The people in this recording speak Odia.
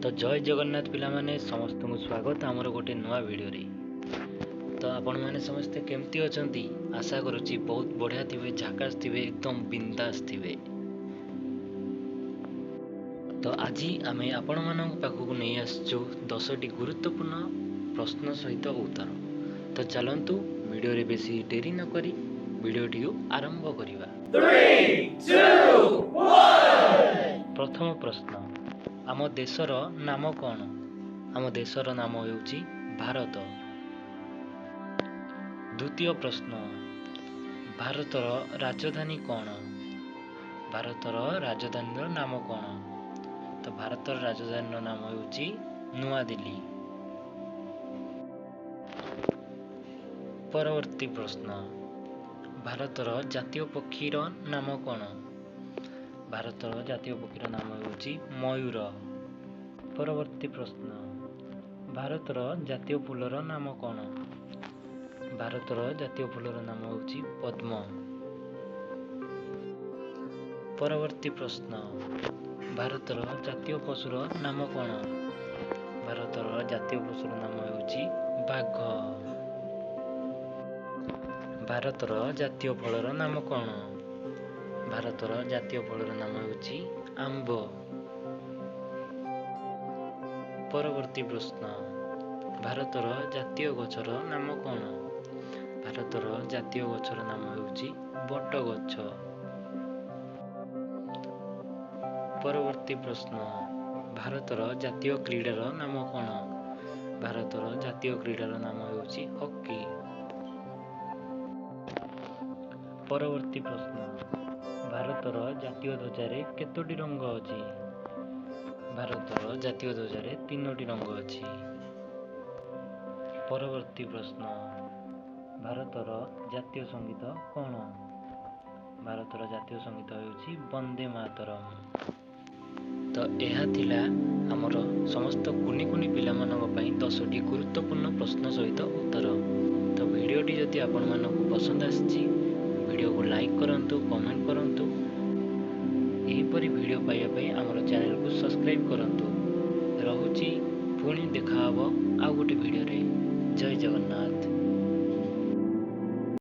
ତ ଜୟ ଜଗନ୍ନାଥ ପିଲାମାନେ, ସମସ୍ତଙ୍କୁ ସ୍ୱାଗତ ଆମର ଗୋଟେ ନୂଆ ଭିଡ଼ିଓରେ। ତ ଆପଣମାନେ ସମସ୍ତେ କେମିତି ଅଛନ୍ତି? ଆଶା କରୁଛି ବହୁତ ବଢ଼ିଆ ଥିବେ, ଝାକାସ୍ ଥିବେ, ଏକଦମ ବିନ୍ଦାସ ଥିବେ। ତ ଆଜି ଆମେ ଆପଣମାନଙ୍କ ପାଖକୁ ନେଇ ଆସିଛୁ 10ଟି ଗୁରୁତ୍ୱପୂର୍ଣ୍ଣ ପ୍ରଶ୍ନ ସହିତ ଉତ୍ତର। ତ ଚାଲନ୍ତୁ ଭିଡ଼ିଓରେ ବେଶୀ ଡେରି ନକରି ଭିଡ଼ିଓଟିକୁ ଆରମ୍ଭ କରିବା। 3, 2, 1। ପ୍ରଥମ ପ୍ରଶ୍ନ, ଆମ ଦେଶର ନାମ କ'ଣ? ଆମ ଦେଶର ନାମ ହେଉଛି ଭାରତ। ଦ୍ୱିତୀୟ ପ୍ରଶ୍ନ, ଭାରତର ରାଜଧାନୀ କ'ଣ? ଭାରତର ରାଜଧାନୀର ନାମ କ'ଣ? ତ ଭାରତର ରାଜଧାନୀର ନାମ ହେଉଛି ନୂଆଦିଲ୍ଲୀ। ପରବର୍ତ୍ତୀ ପ୍ରଶ୍ନ, ଭାରତର ଜାତୀୟ ପକ୍ଷୀର ନାମ କ'ଣ? ଭାରତର ଜାତୀୟ ପକ୍ଷୀର ନାମ ହେଉଛି ମୟୂର। ପରବର୍ତ୍ତୀ ପ୍ରଶ୍ନ, ଭାରତର ଜାତୀୟ ଫୁଲର ନାମ କ'ଣ? ଭାରତର ଜାତୀୟ ଫୁଲର ନାମ ହେଉଛି ପଦ୍ମ। ପରବର୍ତ୍ତୀ ପ୍ରଶ୍ନ, ଭାରତର ଜାତୀୟ ପଶୁର ନାମ କ'ଣ? ଭାରତର ଜାତୀୟ ପଶୁର ନାମ ହେଉଛି ବାଘ। ଭାରତର ଜାତୀୟ ଫଳର ନାମ କ'ଣ? ଭାରତର ଜାତୀୟ ଫଳର ନାମ ହେଉଛି ଆମ୍ବ। ପରବର୍ତ୍ତୀ ପ୍ରଶ୍ନ, ଭାରତର ଜାତୀୟ ଗଛର ନାମ କ'ଣ? ଭାରତର ଜାତୀୟ ଗଛର ନାମ ହେଉଛି ବଟଗଛ। ପରବର୍ତ୍ତୀ ପ୍ରଶ୍ନ, ଭାରତର ଜାତୀୟ କ୍ରୀଡ଼ାର ନାମ କ'ଣ? ଭାରତର ଜାତୀୟ କ୍ରୀଡ଼ାର ନାମ ହେଉଛି ହକି। ପରବର୍ତ୍ତୀ ପ୍ରଶ୍ନ, ଭାରତର ଜାତୀୟ ଧ୍ୱଜାରେ କେତୋଟି ରଙ୍ଗ ଅଛି? ଭାରତର ଜାତୀୟ ଧ୍ୱଜାରେ 3ଟି ରଙ୍ଗ ଅଛି। ପରବର୍ତ୍ତୀ ପ୍ରଶ୍ନ, ଭାରତର ଜାତୀୟ ସଙ୍ଗୀତ କ'ଣ? ଭାରତର ଜାତୀୟ ସଙ୍ଗୀତ ହେଉଛି ବନ୍ଦେ ମାତରମ୍। ତ ଏହା ଥିଲା ଆମର ସମସ୍ତ କୁନି କୁନି ପିଲାମାନଙ୍କ ପାଇଁ 10ଟି ଗୁରୁତ୍ୱପୂର୍ଣ୍ଣ ପ୍ରଶ୍ନ ସହିତ ଉତ୍ତର। ତ ଭିଡ଼ିଓଟି ଯଦି ଆପଣମାନଙ୍କୁ ପସନ୍ଦ ଆସିଛି, ଭିଡ଼ିଓକୁ ଲାଇକ୍ କରନ୍ତୁ, କମେଣ୍ଟ କରନ୍ତୁ। ଏହିପରି ଭିଡ଼ିଓ ପାଇବା ପାଇଁ ଆମର ଚ୍ୟାନେଲକୁ ସବସ୍କ୍ରାଇବ୍ କରନ୍ତୁ। ରହୁଛି, ପୁଣି ଦେଖାହବ ଆଉ ଗୋଟେ ଭିଡ଼ିଓରେ। ଜୟ ଜଗନ୍ନାଥ।